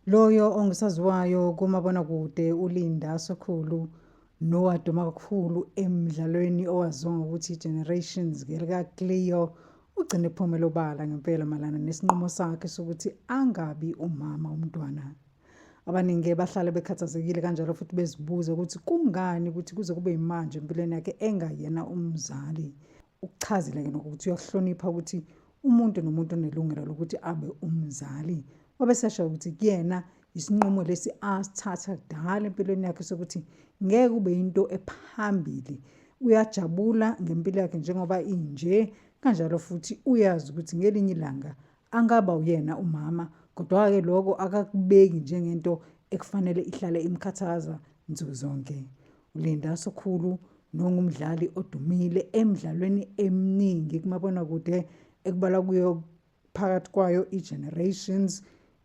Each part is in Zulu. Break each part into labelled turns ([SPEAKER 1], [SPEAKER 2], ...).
[SPEAKER 1] Loyo ongusaziwayo kumabonakude uLinda Sokhulu nowaduma kakhulu emdlalweni owaziwa ngokuthi iGenerations ngelikaCleo ugcine ephumele obala ngempela mayelana nesinqumo sakhe sokuthi angabi umama womntwana. Abaningi bahlale bekhathazekile kanjalo futhi bezibuza ukuthi kungani ukuthi kuze kube yimanje empilweni yakhe engayena umzali. Ukuchazile-ke nokuthi uyakuhlonipha ukuthi umuntu nomuntu unelungelo lokuthi abe umzali. Wabe esesho ukuthi kuyena isinqumo lesi asithatha kudala empilweni yakhe sokuthi ngeke kube into ephambili. Uyajabula ngempilo yakhe njengoba inje, kanjalo futhi uyazi ukuthi ngelinye ilanga angaba uyena umama, kodwa-ke lokho akakubeki njengento ekufanele ihlale imkhathaza nsuku zonke. ULinda Sokhulu nongumdlali odumile emidlalweni eminingi kumabonakude ekubalwa kuyo phakathi kwayo iGenerations,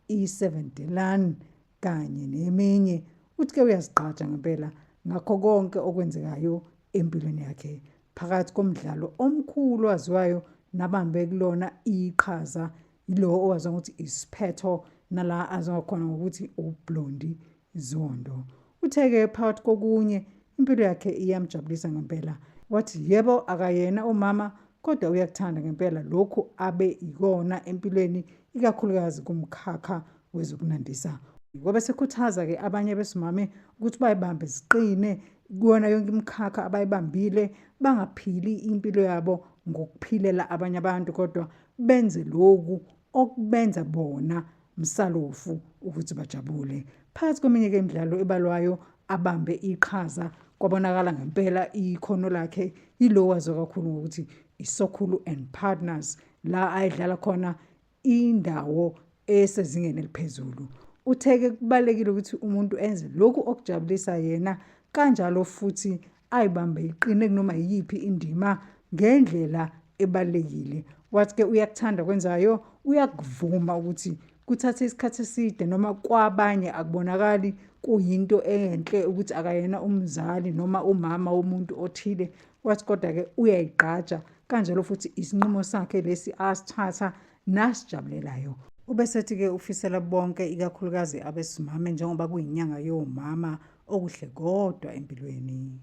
[SPEAKER 1] i-Seven Delan kanye neminye. Uthi-ke uyazigqaja ngempela ngakho konke okwenzekayo empilweni yakhe. Phakathi komdlalo omkhulu owaziwayo nabambe kulona iqhaza yilo owaziwa ngokuthi Isiphetho nala aziwa khona ngokuthi uBlondie Zondo. Uthe-ke phakathi kokunye impilo yakhe iyamjabulisa ngempela. Wathi yebo akayena umama kodwa uyakuthanda ngempela lokhu abe ikona empilweni ikakhulukazi kumkhakha wezokunandisa. Wabe esekhuthaza-ke abanye besimame ukuthi bayibambe ziqine kuyona yonke imikhakha abayibambile, bangaphili impilo yabo ngokuphilela abanye abantu kodwa benze lokhu okubenza bona msalofu ukuthi bajabule. Phakathi kweminye-ke imidlalo ebalwayo abambe iqhaza kwabonakala ngempela ikhono lakhe yilo waziwa kakhulu ngokuthi iSokhulu and Partners la ayedlala khona indawo esezingeni eliphezulu. Uthe-ke kubalulekile ukuthi umuntu enze lokhu okujabulisa yena kanjalo futhi ayibambe iqine kunoma yiyiphi indima ngendlela ebalulekile. Wathi-ke uyakuthanda kwenzayo, uyakuvuma ukuthi kuthathe isikhathi eside noma kwabanye akubonakali kuyinto enhle ukuthi akayena umzali noma umama womuntu othile. Wathi kodwa-ke uyayigqaja kanjalo futhi isinqumo sakhe lesi asithatha nasijabulelayo. Ubesethi-ke ufisela bonke ikakhulukazi abesimame njengoba kuyinyanga yomama okuhle kodwa empilweni.